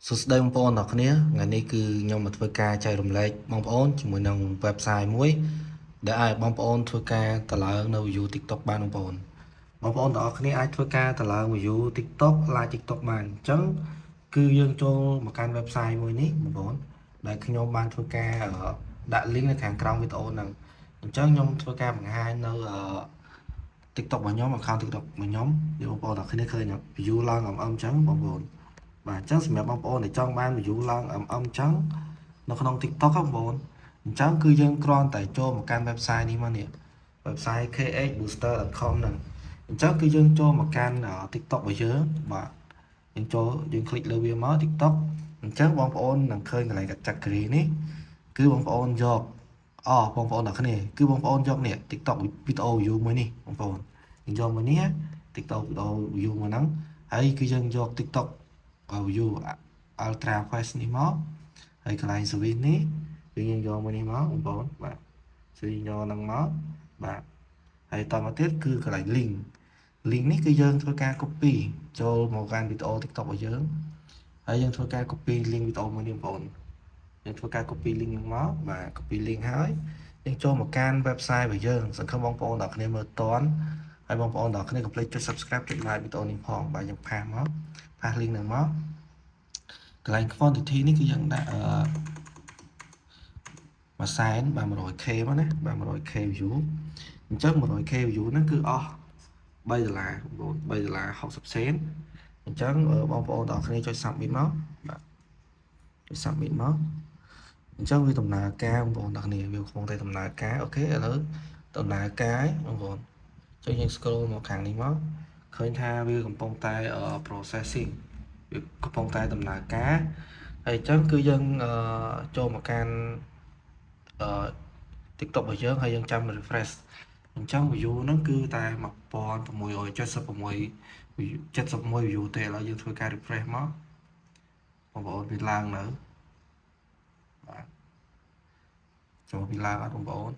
សួស្តីបងប្អូនទាំងអស់គ្នាថ្ងៃនេះគឺខ្ញុំមកធ្វើការចែករំលែកបងប្អូនជាមួយនឹង website មួយដែលអាចបងប្អូនធ្វើការតម្លើងនៅ view TikTok បានបងប្អូនបងប្អូនទាំងអស់គ្នាអាចធ្វើការតម្លើង view TikTok, like TikTok បានអញ្ចឹងគឺយើងចូលមកកាន់ website មួយនេះបងប្អូនដែលខ្ញុំបានធ្វើការដាក់ link នៅខាងក្រោមវីដេអូហ្នឹងអញ្ចឹងខ្ញុំធ្វើការបង្ហាញនៅ TikTok របស់ខ្ញុំ account TikTok របស់ខ្ញុំយកបងប្អូនទាំងគ្នាឃើញ view ឡើងអមអមអញ្ចឹងបងប្អូនបាទអញ្ចឹងសម្រាប់បងប្អូនដែលចង់បាន view ឡើងអមអមអញ្ចឹងនៅក្នុង TikTok ហ្នឹងបងប្អូនអញ្ចឹងគឺយើងគ្រាន់តែចូលមកកាន់ website នេះមកនេះ website khbooster.com ហ្នឹងអញ្ចឹងគឺយើងចូលមកកាន់ TikTok របស់យើងបាទយើងចូលយើង click លើវាមក TikTok អញ្ចឹងបងប្អូននឹងឃើញកន្លែង category នេះគឺបងប្អូនយកអបងប្អូនទាំងគ្នាគឺបងប្អូនយកនេះ TikTok video view មួយនេះបងប្អូនយើងយកមួយនេះ TikTok video view មួយហ្នឹងហើយគឺយើងយក TikTok view ultra fast នេះមកហើយកន្លែង service នេះគឺយើងយកមួយនេះមកបងប្អូនបាទ service យកហ្នឹងមកបាទហើយតមកទៀតគឺកន្លែង link link នេះគឺយើងធ្វើការ copy ចូលមកកាន់វីដេអូ TikTok របស់យើងហើយយើងធ្វើការ copy link វីដេអូមួយនេះបងប្អូនយើងធ្វើការ copy link ហ្នឹងមកបាទ copy link ហើយយើងចូលមកកាន់ website របស់យើងសង្ឃឹមបងប្អូនទាំងគ្នាមើលតន់ហើយបងប្អូនទាំងគ្នាកុំភ្លេចចុច subscribe ចុច like វីដេអូនេះផងបាទយើង paste មក paste link ហ្នឹងមកកន្លែង quantity នេះគឺយើងដាក់អឺមួយសែនបាទ 100K មកណាបាទ 100K view អញ្ចឹង 100K view ហ្នឹងគឺអស់3ដុល្លារបងប្អូន3ដុល្លារ60សេនអញ្ចឹងបងប្អូនទាំងអស់គ្នាចុច submit មកបាទចុច submit មកអញ្ចឹងវាដំណើរការបងប្អូនទាំងគ្នាវាកំពុងតែដំណើរការ OK ឥឡូវដំណើរការបងប្អូនចុចយើង scroll មកខាងនេះមកឃើញថាវាកំពុងតែ processing វាកំពុងតែដំណើរការហើយអញ្ចឹងគឺយើងចូលមកកាន់អឺ TikTok របស់យើងហើយយើងចាំ refresh អញ្ចឹង view ហ្នឹងគឺតែ1676 71 view ទេឥឡូវយើងធ្វើការ refresh មកបងប្អូនវាឡើងនៅបាទចូលវាឡើងអត់បងប្អូន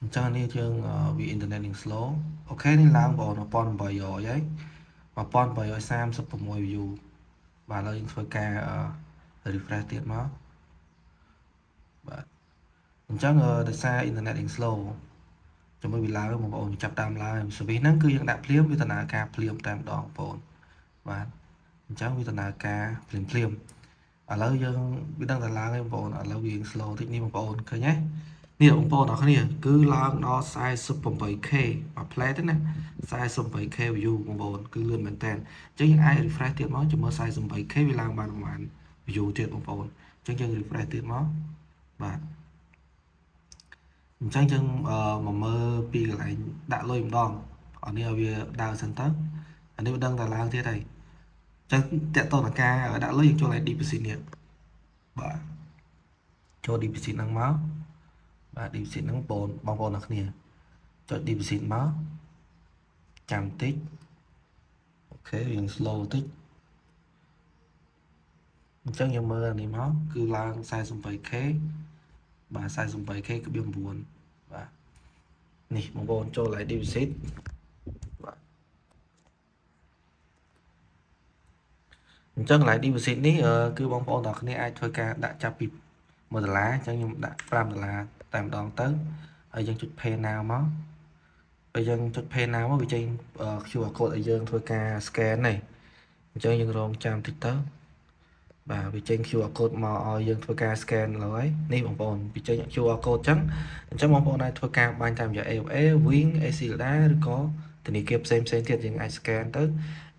អញ្ចឹងនេះយើងវា internet នឹង slow OK នេះឡើងបងប្អូន1800ហើយ1836 view បាទឥឡូវយើងធ្វើការ refresh ទៀតមកបាទអញ្ចឹងដោយសារ internet នឹង slow ជាមួយវាឡើងបងប្អូនចាប់តាមឡើង service ហ្នឹងគឺយើងដាក់ភ្លាមវាដំណើរការភ្លាមតែម្ដងបងប្អូនបាទអញ្ចឹងវាដំណើរការភ្លាមភ្លាមឥឡូវយើងវាដឹងតែឡើងហើយបងប្អូនឥឡូវវា slow តិចនេះបងប្អូនឃើញទេនេះបងប្អូនអរគ្នាគឺឡើងដល់ 48K មួយផ្លែទេណា 48K view បងប្អូនគឺលឿនមែនតើអញ្ចឹងយើងអាច refresh ទៀតមកចាំមើល 48K វាឡើងបានប្រហែល view ទៀតបងប្អូនអញ្ចឹងយើង refresh ទៀតមកបាទអញ្ចឹងយើងមកមើលពីកន្លែងដាក់លុយម្ដងអានេះឲ្យវាដើរសិនទៅអានេះវាដឹងតែឡើងទៀតហើយអញ្ចឹងតកតនឹងការដាក់លុយយើងចូលឲ្យ deposit នេះបាទចូល deposit ហ្នឹងមកបាទ deposit ហ្នឹងបងបងប្អូនអ្នកគ្នាចុច deposit មកចាំតិច OK យើង slow តិចអញ្ចឹងយើងមើលអានេះមកគឺឡើង 48K បាទ 48K ក្បៀ9បាទនេះបងប្អូនចូលឲ្យ deposit បាទអញ្ចឹងកន្លែង deposit នេះគឺបងប្អូនទាំងគ្នាអាចធ្វើការដាក់ចាប់ពី1ដុល្លារអញ្ចឹងខ្ញុំដាក់5ដុល្លារតែម្ដងទៅហើយយើងចុច pay now មកពេលយើងចុច pay now មកវាចេញ QR code ឲ្យយើងធ្វើការ scan នេះអញ្ចឹងយើងរងចាំតិចទៅបាទវាចេញ QR code មកឲ្យយើងធ្វើការ scan ឡើយនេះបងប្អូនវាចេញ QR code អញ្ចឹងអញ្ចឹងបងប្អូនអាចធ្វើការបាញ់តាមរយៈ ABA, Wing, ACLEDA ឬក៏ធនាគារផ្សេងផ្សេងទៀតយើងអាច scan ទៅ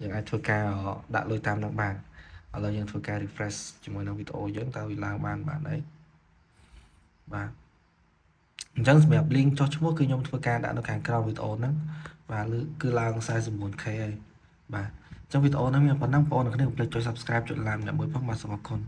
យើងអាចធ្វើការដាក់លុយតាមនឹងបានឥឡូវយើងធ្វើការ refresh ជាមួយនឹងវីដេអូយើងតើវាឡើងបានបានអីបាទអញ្ចឹងសម្រាប់ link ចុះឈ្មោះគឺខ្ញុំធ្វើការដាក់នៅខាងក្រោមវីដេអូហ្នឹងបាទគឺឡើង 49K ហើយបាទអញ្ចឹងវីដេអូហ្នឹងមានប៉ុណ្ណឹងបងប្អូនអ្នកគ្នាកុំភ្លេចចុច subscribe ចុច like ម្នាក់មួយផងបាទសូមអរគុណ។